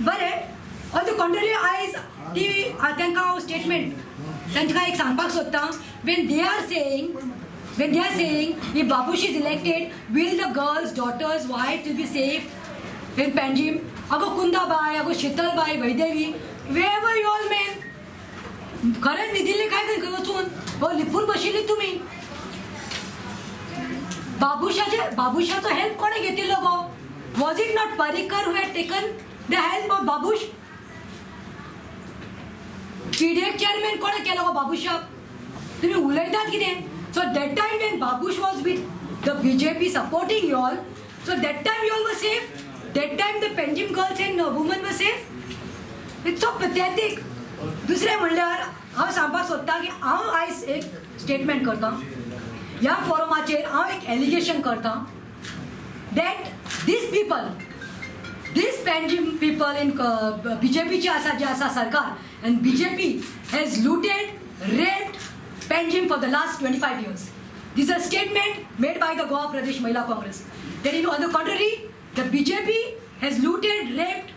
बरें, on the contrary आयज ती तांकां हांव स्टेटमेंट तांकां एक सांगपाक सोदता. When they are saying if Babush is elected, will the girls, daughters, wife will be safe in Panjim? अगो कुंदाबाय, अगो शीतलबाय, वैदेवी, where were you all men? खरेंच न्हिदिल्ले काय खंय वचून हो लिपून बशिल्ली तुमी? बाबुशाचे बाबुशाचो हेल्प कोणें घेतिल्लो गो? Was it not Parrikar who had taken the help of Babush? PDA chairman कोणें केलो गो बाबुशाक? तुमी उलयतात कितें? So that time when Babush was with the BJP supporting you all, so that time you all were safe? That time the Panjim girls and women were safe? It's so pathetic. दुसरें म्हणल्यार हांव सांगपाक सोदतां की हांव आयज एक statement करतां ह्या फोरमाचेर. हांव एक एलिगेशन करतां that these people, this Panjim people in बीजेपीचे आसा जे आसा सरकार and BJP has looted, raped Panjim for the last 25 years. This a statement made by the Goa Pradesh Mahila Congress that in on the contrary, the BJP has looted, raped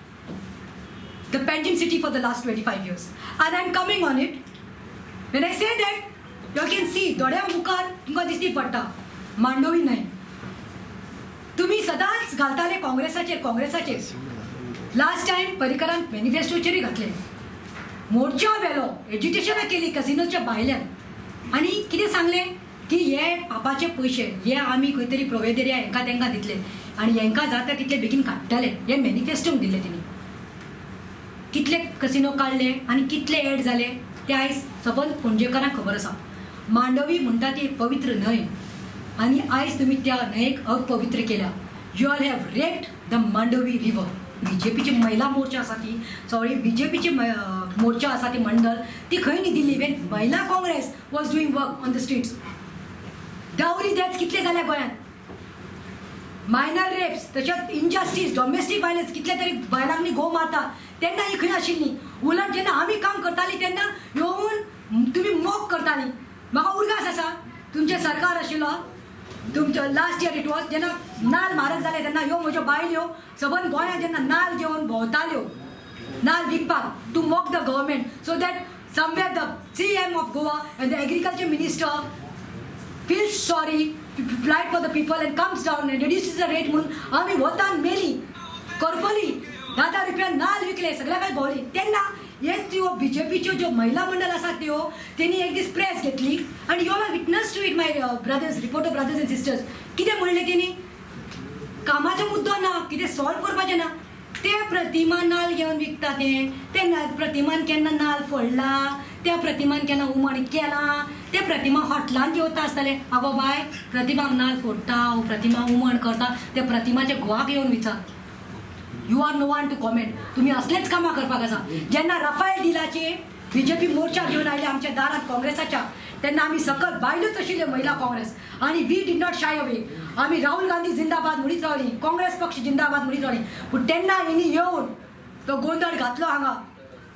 the Panjim city for the last 25 years. And I'm coming on it. When I say that, you can see, दोळ्या मुखार तुमकां दिसती पडटा मांडवी न्हय. तुमी सदांच घालताले काँग्रेसाचेर, काँग्रेसाचेर. Last time पर्रीकरान मॅनिफेस्टोचेरूय घातले, मोर्चा व्हेलो, एज्युटेशनां केली कसिनोच्या भायल्यान आनी कितें सांगलें की हे पापाचे पयशे हे आमी खंय तरी प्रोवेदरिया हेंकां तेंकां दितले आनी हेंकां जाता तितले बेगीन काडटले. हे मॅनिफेस्टोक दिल्ले तेणी. कितले कसिनो काडले आनी कितले एड जाले ते आयज सबंद पणजेकारांक खबर आसा. मांडवी म्हणटा ती एक पवित्र न्हंय आनी आयज तुमी त्या न्हंयेक अपवित्र केल्या. You all have raped the Mandovi river. बीजेपीची महिला मोर्चा आसा ती, सॉरी, बीजेपीची मोर्चा आसा ती मंडळ ती खंय न्हिदिल्ली when Mahila Congress was doing work on the streets? Dowry deaths कितले जाल्या गोंयांत, मायनर रेप्स, तशेंच इनजस्टीस, डॉमेस्टीक वायलन्स, कितले तरी बायलांनी घोव मारता तेन्ना ही खंय आशिल्ली? उलट जेन्ना आमी काम करताली तेन्ना येवन तुमी मॉक करताली. म्हाका उडगास आसा, तुमचें सरकार आशिल्लो तुमचो, लास्ट इयर it was, जेन्ना नाल म्हारग जाले तेन्ना ह्यो म्हज्यो बायल्यो सबंद गोंयांत जेन्ना नाल घेवन भोंवताल्यो नाल विकपाक to mock the government so that somewhere the CM of Goa and the agriculture minister feels sorry, fight for the people and comes down and reduces the rate म्हणून आमी वतान मेली करपली, 10 10 रुपया नाल विकले, सगळ्या काय भोंवली. तेन्ना हे त्यो बीजेपीच्यो ज्यो महिला मंडळ आसा त्यो तेणी एक दीस प्रेस घेतली आनी you are witness to it, my brothers, reporter brothers and sisters. कितें म्हणलें तेणी? कामाचो मुद्दो ना, कितें सॉल्व करपाचें ना, ते प्रतिमा नाल घेवन विकता ते ते प्रतिमान केन्ना नाल फोडला? त्या प्रतिमान केन्ना हुमण केलां? ते प्रतिमा हॉटलान जेवता आसतले. आगो बाय, प्रतिमाक नाल फोडटा ओ प्रतिमा हुमण करता ते प्रतिमाच्या घोवाक येवन विचार. You are no one to comment. तुमी असलेच कामां करपाक आसा. जेन्ना रफायल डिलाचे बीजेपी मोर्चा घेवन आयले आमच्या दारात काँग्रेसाच्या, तेन्ना आमी सकल बायलोच आशिल्ल्यो महिला काँग्रेस आनी we did not shy away. आमी राहुल गांधी जिंदाबाद म्हणीत रावली, काँग्रेस पक्ष जिंदाबाद म्हणीत रावली. पूण तेन्ना हेणी येवन तो गोंदळ घातलो हांगा,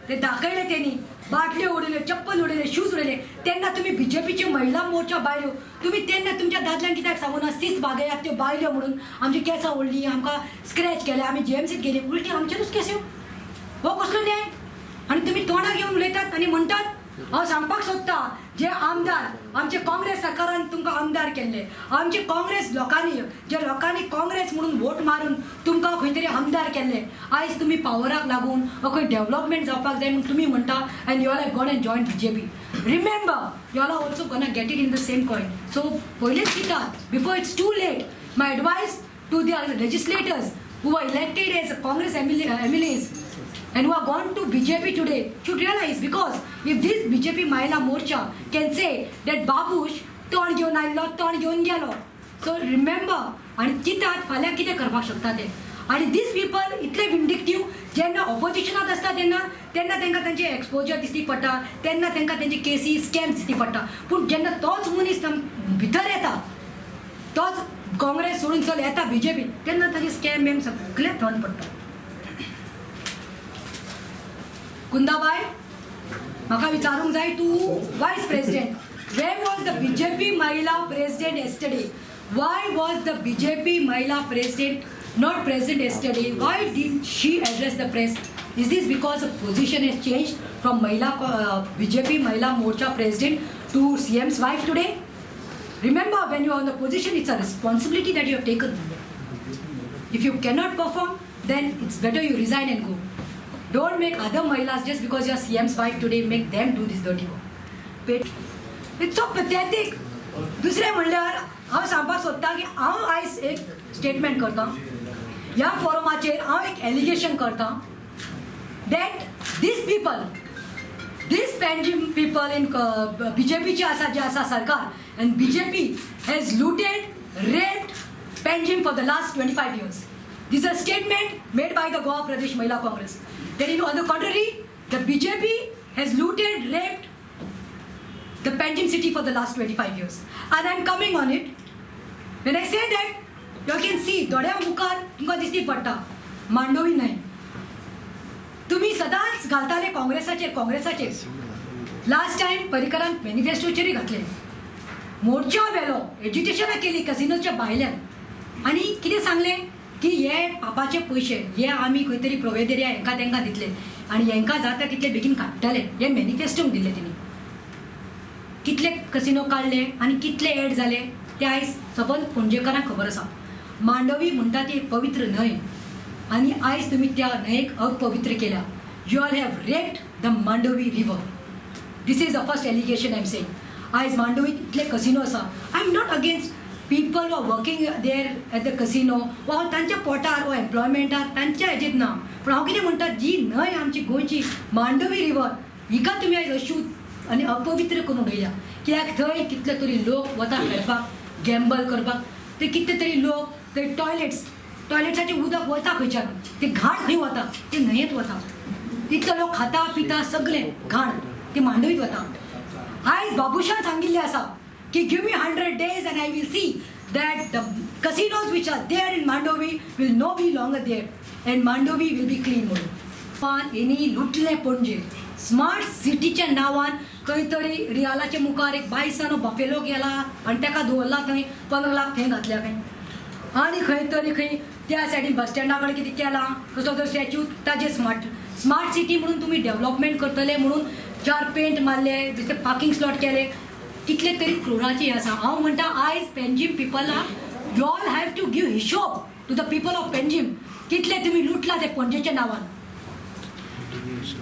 ते दाखयले तेणी, बाटल्यो उडयल्यो, चप्पल उडयले, शूज उडयले. तेन्ना तुमी बीजेपीच्यो महिला मोर्चा बायल्यो, तुमी तेन्ना तुमच्या दादल्यांक कित्याक सांगू ना सीस बागयात त्यो बायल्यो म्हणून? आमची केसां ओडली, आमकां स्क्रॅच केले, आमी जीएमसीत गेली, उलटी आमचेरूच केस येवन हो कसलो न्याय? आनी तुमी तोंडाक येवन उलयतात आनी म्हणटात. हांव सांगपाक सोदता, जे आमदार आमचे काँग्रेस सरकारान तुमकां आमदार केल्ले, आमचे काँग्रेस लोकांनी, जे लोकांनी काँग्रेस म्हणून वोट मारून तुमकां खंय तरी आमदार केल्ले, आयज तुमी पावराक लागून वा खंय डेव्हलपमेंट जावपाक जाय म्हणून तुमी म्हणटा and you all have gone and join BJP. Remember, you all are also gonna get it in the same coin. So पयलींच चिंतात before it's too late. My advice to the legislators who are elected as Congress MLA, MLAs and who are gone to BJP today should realize, because if this BJP Mahila Morcha can say that Babush तोंड घेवन आयलो, तोंड घेवन गेलो, so remember आनी चिंतात फाल्यां कितें करपाक शकता ते. आनी these people इतले विंडिक्टीव, जेन्ना ऑपोजिशनात आसता तेन्ना तेन्ना तांकां तांचे एक्सपोजर दिसती पडटा, तेन्ना तांकां तेंचे केसी स्कॅम दिसती पडटा. पूण जेन्ना तोच मनीस भितर येता, तोच काँग्रेस सोडून चल येता बीजेपी, तेन्ना ताजे स्कॅम बिम सगळे थंड पडटा. कुंदाबाय, म्हाका विचारूंक जाय, तूं vice president, where was the BJP Mahila president yesterday? Why was the BJP Mahila president not present yesterday? Why didn't she address the press? Is this because the position has changed from Mahila BJP Mahila Morcha president to CM's wife today? Remember, when you are on the position, it's a responsibility that you have taken. If you cannot perform, then it's better you resign and go. Don't make other Mahilas, just because you're CM's wife today, make them do this dirty work. It's so pathetic. दुसरें म्हणल्यार हांव सांगपाक सोदतां की हांव आयज एक statement करतां ह्या फोरमाचेर. हांव एक एलिगेशन करतां that these people, this Panjim people in बीजेपीचे आसा जे आसा सरकार and BJP has looted, raped Panjim for the last 25 years. This a statement made by the Goa Pradesh Mahila Congress, that in on the contrary, the BJP has looted, raped the Panjim city for the last 25 years. And I'm coming on it. When I say that, you can see, दोळ्या मुखार तुमकां दिसती पडटा मांडोवी न्हंय. तुम्ही सदांच घालताले काँग्रेसाचेर, काँग्रेसाचेर. Last time पर्रीकरान मॅनिफेस्टोचेरूय घातले. मोर्चा व्हेलो, एज्युटेशनां केली कसिनोच्या भायल्यान आनी कितें सांगलें की हे पापाचे पयशे हे आमी खंय तरी प्रोवेदेरिया हेंकां तेंकां दितले आनी हेंकां जाता तितले बेगीन काडटले. हे मॅनिफेस्टोक दिल्ले तेणी. कितले कसिनो काडले आनी कितले एड जाले ते आयज सबंद पणजेकारांक खबर आसा. मांडवी म्हणटा ती एक पवित्र न्हंय आनी आयज तुमी त्या न्हंयेक अपवित्र केल्या. You all have raped the Mandovi river. This is the first allegation I am saying. आयज मांडवीत इतले कसिनो आसा. I am not against people are working there at the casino वा तांच्या पोटार वा एम्प्लॉयमेंटार तांच्या हेजेर ना, पूण हांव कितें म्हणटा, जी न्हंय आमची गोंयची मांडवी रिवर, हिका तुमी आयज अशुद्ध आनी अपवित्र करून उडयल्या. कित्याक थंय कितले तरी लोक वता खेळपाक, गॅम्बल करपाक. ते कितले तरी लोक थंय टॉयलेट्स, टॉयलेट्साचें उदक वता खंयच्यान? ते घाण खंय वता? ते न्हंयेत वता. तितले लोक खाता पिता, सगळे घाण ती मांडवीत वता. आयज बाबुशान सांगिल्लें आसा की give me 100 days and I will see that the casinos which are there in Mandovi will no be longer there and Mandovi will be clean म्हणून. पण हेणी लुटलें पणजे स्मार्ट सिटीच्या नांवान. खंय तरी रियालाच्या मुखार एक बायसानो बफेलो गेला आनी ताका दवरला थंय, 15 लाख थंय घातल्या खंय. आनी खंय तरी खंय त्या सायडीन बस स्टँडा कडेन कितें केलां, कसलो तो स्टॅच्यू ताजेर. स्मार्ट स्मार्ट सिटी म्हणून तुमी डेव्हलपमेंट करतले म्हणून चार पेंट मारले, दुसरे पार्किंग स्लॉट केले, कितले तरी क्रोराचे आसा. हांव म्हणटा, आयज Panjim पिपलाक you all have to give हिशोब to the people of Panjim, कितले तुमी लुटला ते पणजेच्या नांवान.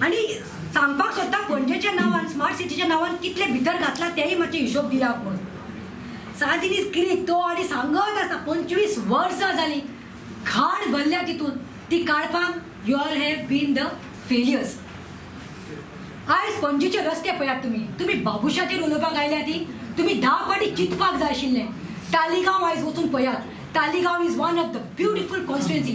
आणि सांगपाक सोदता, पणजेच्या नांवान, स्मार्ट सिटीच्या नांवान कितले भितर घातला तेय मातशे हिशोब दियात म्हणून. सांतिनेज क्रीक तो आनी सांगत आसा, 25 वर्सां जालीं घाण भरल्या तितून, ती काडपाक you all have been the failures. आयज पणजेचे रस्ते पळयात तुमी. तुमी बाबुशाचेर उलोवपाक आयल्या ती तुमी 10 फावटी चिंतपाक जाय आशिल्लें. तालिगांव आयज वचून पळयात. Taleigao is one of the beautiful constituency.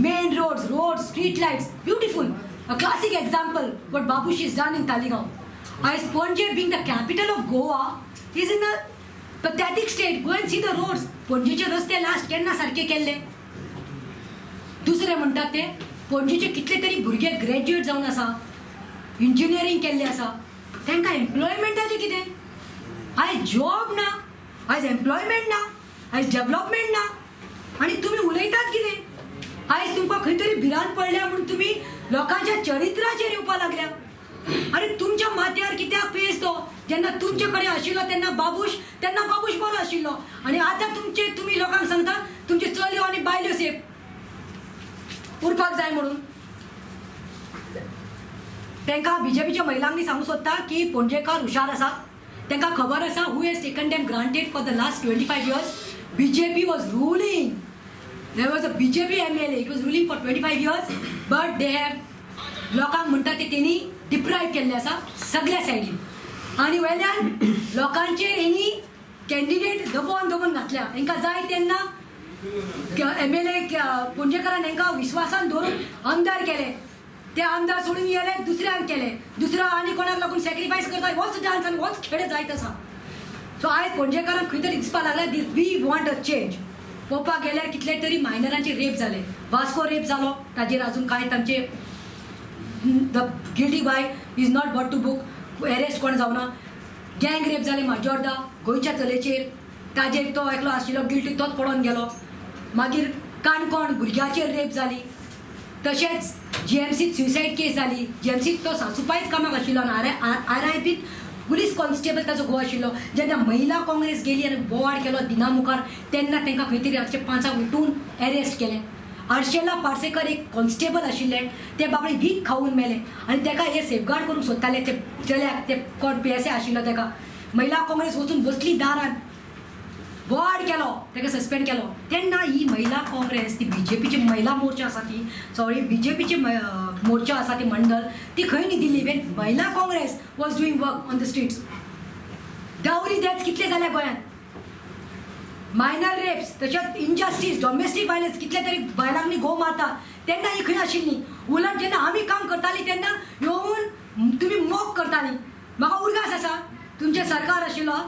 Main roads, road, street lights, beautiful, a classic example what Babush has done in Taleigao. आयज Panaji being the capital of Goa is in a pathetic state. Go and see the roads. पणजेचे रस्ते last केन्ना सारके केल्ले? दुसरें म्हणटात ते पणजेचे कितले तरी भुरगे ग्रॅज्युएट जावन आसा, इंजिनियरींग केल्ले आसा, तांकां एम्प्लॉयमेंटाचें कितें? आयज जॉब ना, आयज एम्प्लॉयमेंट ना, आयज डेव्हलपमेंट ना आनी तुमी उलयतात कितें? आयज तुमकां खंय तरी भिरांत पडल्या म्हूण तुमी लोकांच्या चरित्राचेर येवपा लागल्या. आनी तुमच्या माथ्यार कित्याक पेज तो? जेन्ना तुमचे कडेन आशिल्लो तेन्ना बाबूश, तेन्ना बाबूश बरो आशिल्लो आनी आतां तुमचे तुमी लोकांक सांगता तुमचे चलयो आनी बायल्यो सेफ उरपाक जाय म्हणून. तांकां बीजेपीच्या महिलांनी सांगूंक सोदता की पणजेकार हुशार आसा. तांकां खबर आसा who has taken them granted for the last 25 years. BJP was ruling. There was a BJP MLA. It was ruling for 25 years, but they have लोकांक म्हणटा ते तेणी डिप्रायव केल्ले आसा सगळ्या सायडीन आनी वेल्यान लोकांचेर हेणी कॅन्डिडेट दबोवन दबोवन घातल्या. हेंकां जाय तेन्ना एमएलए. पणजेकारान हेंकां विश्वासान दवरून आमदार केले. ते आमदार सोडून गेले, दुसऱ्यान केले, दुसरो आनी कोणाक लागून सॅक्रिफायस करता. होच डान्स आनी होच खेळ जायत आसा. सो आयज पणजेकारांक खंय तरी दिसपाक लागला, we want a change. पळोवपाक गेल्यार कितले तरी मायनरांचे रेप जाले. वास्को रेप जालो, ताजेर अजून कांय तांचे the guilty boy is not brought to book, arrest कोण जावना. गँग रेप जाले माजोर्डा गोंयच्या चलयेचेर, ताजेर तो एकलो आशिल्लो गिल्टी, तोच पडोन गेलो. मागीर काणकोण भुरग्याचेर रेप जाली, तशेंच जीएमसीत सुसायड केस जाली. जीएमसीत तो सासूपायच कामाक आशिल्लो आनी आरआयबीत पुलीस कॉन्स्टेबल ताचो घोव आशिल्लो. जेन्ना महिला काँग्रेस गेली आनी बोवाळ केलो दिना मुखार, तेन्ना तांकां खंय तरी रातचे 5 उठून एरेस्ट केलें. आर्शेला पार्सेकर एक कॉन्स्टेबल आशिल्ले, ते बाबडे वीख खावन मेले आनी ताका हे सेफगार्ड करूंक सोदताले ते चल्याक, ते कोण पीएसए आशिल्लो ताका. महिला काँग्रेस वचून बसली दारान, बोवाळ केलो, ताका सस्पेंड केलो. तेन्ना ही महिला काँग्रेस, ती बीजेपीची महिला मोर्चा आसा ती, सॉरी, बीजेपीची मोर्चा आसा ती मंडळ, ती खंय न्हिदिल्ली when Mahila Congress was doing work on the streets? Dowry deaths कितले जाल्या गोंयांत, मायनर रेप्स, तशेंच इनजस्टीस, डॉमेस्टीक वायलन्स, कितले तरी बायलांनी घोव मारता, तेन्ना ही खंय आशिल्ली? उलट जेन्ना आमी काम करताली तेन्ना येवन तुमी मॉक करताली. म्हाका उरगास आसा, तुमचें सरकार आशिल्लो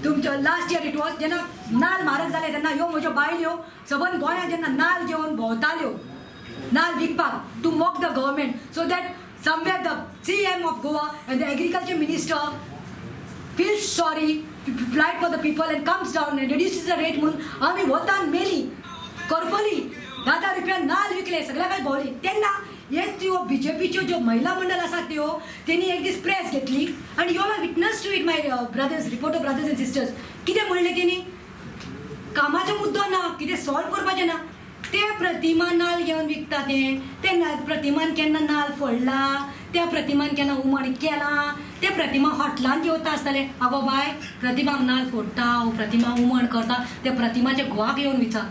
तुमचो, लास्ट इयर it was, जेन्ना नाल म्हारग जाले तेन्ना ह्यो म्हज्यो बायल्यो सबंद गोंयांत जेन्ना नाल घेवन भोंवताल्यो नाल विकपाक, to mock the government so that somewhere the CM of Goa and the agriculture minister feels sorry, plight for the people and comes down and reduces the rate म्हणून आमी वतान मेली, करपली, 10-10 रुपया नाल विकले, सगळ्या काय भोंवली. तेन्ना हे त्यो बीजेपीच्यो ज्यो महिला मंडळ आसा त्यो, तेणी एक दीस प्रेस घेतली आनी you are witness to it, my brothers, reporter brothers and sisters. कितें म्हणलें तेणी? कामाचो मुद्दो ना, कितें सॉल्व करपाचें ना, ते प्रतिमा नाल घेवन विकता ते ते प्रतिमान केन्ना नाल फोडला, त्या प्रतिमान केन्ना हुमण केलां, ते प्रतिमा हॉटलान जेवता आसतले. आगो बाय, प्रतिमाक नाल फोडटा ओ प्रतिमा हुमण करता, त्या प्रतिमाच्या घोवाक येवन विचार.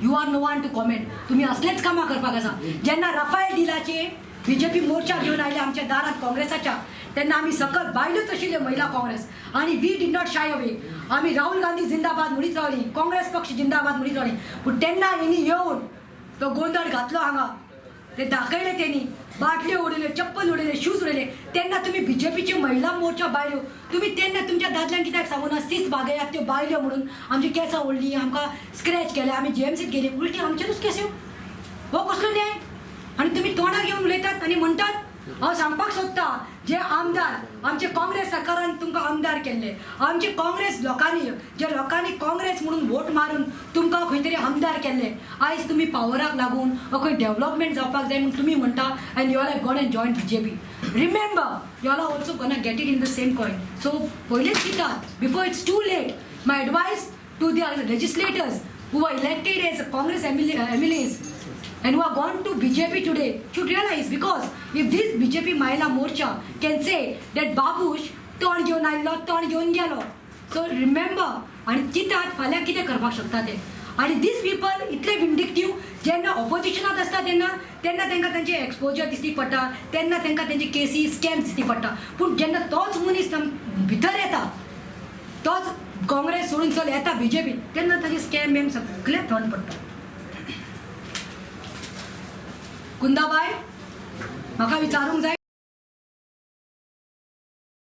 You are no one to comment. तुमी असलेच कामां करपाक आसा. जेन्ना रफायल डिलाचे बीजेपी मोर्चा घेवन आयले आमच्या दारात काँग्रेसाच्या, तेन्ना आमी सकल बायलोच आशिल्ल्यो महिला काँग्रेस आनी we did not shy away. आमी राहुल गांधी जिंदाबाद म्हणीत रावली, काँग्रेस पक्ष जिंदाबाद म्हणीत रावली. पूण तेन्ना हेणी येवन तो गोंदळ घातलो हांगा, ते दाखयले तेणी, बाटल्यो उडयल्यो, चप्पल उडयले, शूज उडयले. तेन्ना तुमी बीजेपीच्यो महिला मोर्चा बायल्यो, तुमी तेन्ना तुमच्या दादल्यांक कित्याक सांगू ना सीस बागयात त्यो बायल्यो म्हणून? आमची केसां ओडली, आमकां स्क्रॅच केले, आमी जीएमसीत गेली, उलटी आमचेरूच केस. हो कसलो न्याय? आनी तुमी तोंडाक येवन उलयतात आनी म्हणटात. हांव सांगपाक सोदता, जे आमदार आमचे काँग्रेस सरकारान तुमकां आमदार केल्ले, आमचे काँग्रेस लोकांनी, जे लोकांनी काँग्रेस म्हणून वोट मारून तुमकां खंय तरी आमदार केल्ले, आयज तुमी पावराक लागून वा खंय डेव्हलपमेंट जावपाक जाय म्हणून तुमी म्हणटा and you all have gone and join BJP. Remember, you all are also gonna get it in the same coin. So पयलींच चिंतात before it's too late. My advice to the legislators who are elected as Congress MLAs and who are gone to BJP today should realize, because if this BJP Mahila Morcha can say that Babush तोंड घेवन आयलो, तोंड घेवन गेलो, so remember आनी चिंतात फाल्यां कितें करपाक शकता ते. आनी these people इतले विंडिक्टीव, जेन्ना ऑपोजिशनात आसता तेन्ना तेन्ना तांकां तांचे एक्सपोजर दिश्टी पडटा, तेन्ना तांकां तेंचे केसी, स्कॅम्स दिश्टी पडटा. पूण जेन्ना तोच मनीस भितर येता, तोच काँग्रेस सोडून चल येता बीजेपी, तेन्ना ताजे स्कॅम बिम सगळे थंड पडटा. कुंदाबाय, म्हाका विचारूंक जाय.